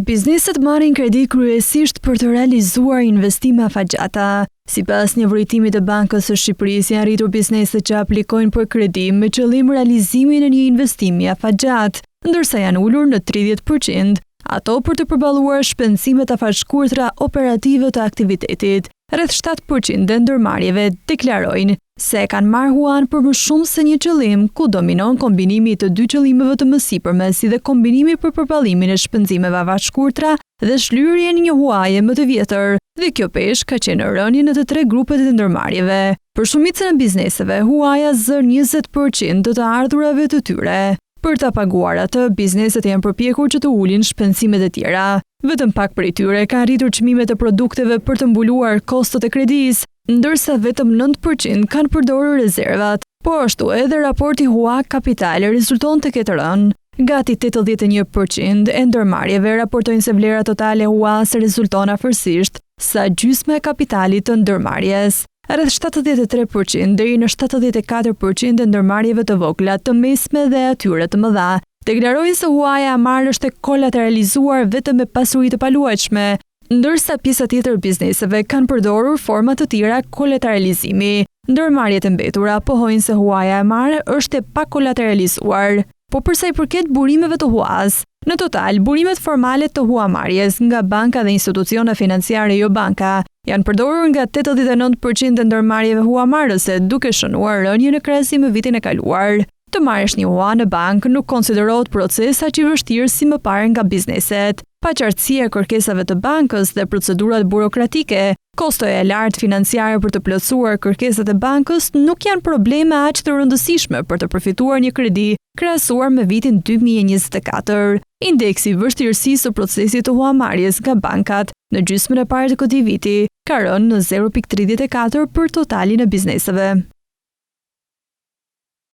Bizneset marrin kredi kryesisht për të realizuar investime afatgjata. Sipas një vrojtimi të Bankës së Shqipërisë janë rritur bizneset që aplikojnë për kredi me qëllim realizimin e një investimi afatgjatë, ndërsa janë ulur në 30 për qind ato për të përballuar shpenzimet afatshkurtra operative të aktivitetit. Rreth 7 për qind e ndërmarrjeve deklarojnë se e kanë marrë huanë për më shumë se një qëllim, ku dominon kombinimi i të dy qëllimeve të mësipërme si dhe kombinimi për përballimin e shpenzimeve afatshkurtra dhe shlyerjen e një huaje më të vjetër, dhe kjo peshë ka qenë në rënie në të tre grupet e ndërmarrjeve. Për shumicën e bizneseve, huaja zë 20 për qind të të ardhurave të tyre. Për ta paguar atë, bizneset janë përpjekur që të ulin shpenzimet e tjera. Vetëm pak prej tyre kanë rritur çmimet e produkteve për të mbuluar kostot e kredisë, ndërsa vetëm 9% kanë përdorur rezervat. Po ashtu edhe raporti hua kapital rezulton të ketë rënë. Gati 81% e ndërmarrjeve raportojnë se vlera totale e huasë rezulton afërsisht sa gjysma e kapitalit të ndërmarrjes. Rreth 73% deri në 74% e ndërmarrjeve të vogla, të mesme dhe atyre të mëdha deklarojnë se huaja e marrë është e kolateralizuar vetëm me pasuri të paluajtshme, ndërsa pjesa tjetër e bizneseve kanë përdorur forma të tjera kolateralizimi. Ndërmarrjet e mbetura pohojnë se huaja e marrë është e pakolateralizuar. Po për sa i përket burimeve të huas, në total, burimet formale të huamarrjes nga banka dhe institucione financiare jo banka janë përdorur nga 89% e ndërmarrjeve huamarrëse, duke shënuar rënie në krahasim me vitin e kaluar. Të marrësh një hua në bankë nuk konsiderohet proces aq i vështirë si më parë nga bizneset. Paqartësia e kërkesave të bankës dhe procedurat burokratike, kostoja e lartë financiare për të plotësuar kërkesat e bankës nuk janë probleme aq të rëndësishme për të përfituar një kredi krahasuar me vitin 2024. Indeksi i vështirësisë së procesit të huamarrjes nga bankat në gjysmën e parë të këtij viti ka rënë në 0.34 për totalin e bizneseve.